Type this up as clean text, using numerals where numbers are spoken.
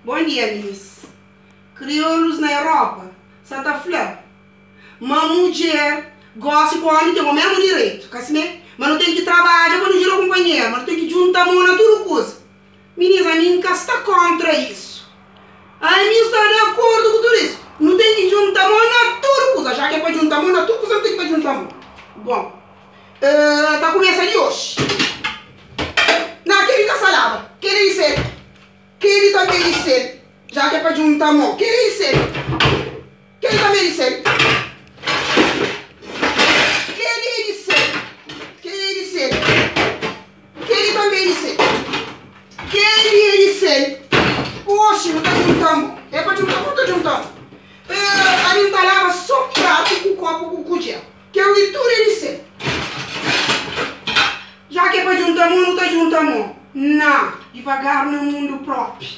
Bon dia minis. Kriolus na Europa sa ta fla ma mudjer gosi ku omi ten o mesmu direitu, ka simé? Ma nu ten ki trabadja pa nu djuda kunpanheru, ma nu ten ki djunta mon na tudu kuza. Minis, ami N ka sta kontra isu. Ami N sta di akordu ku tudu isu. Nu ten ki djunta mon na tudu kuza. Ja ki é pa djunta mon na tudu kuza, nu ten ki pa djunta mon. Bon, ta kumesa di oxi. Na, kel-li ka sta laba. Kel-li é di sel. Kel-li tanbê é di sel. Ja ki é pa djunta mon. Kel-li é di sel. Kel-li tanbê é di sel. Kel-li é di sel. Kel-li é di sel. Kel-li tanbê é di sel. Kel-li é di sel. Oxi nu ta djunta mon. É pa djunta mon, nu ta djunta mon. Ami N ta laba sô pratu ku kópu ku kudjer. Kel-li tudu é di sel. Já ki é pa djunta mon, nu ta djunta mon. Ná, divagar na mundu própi.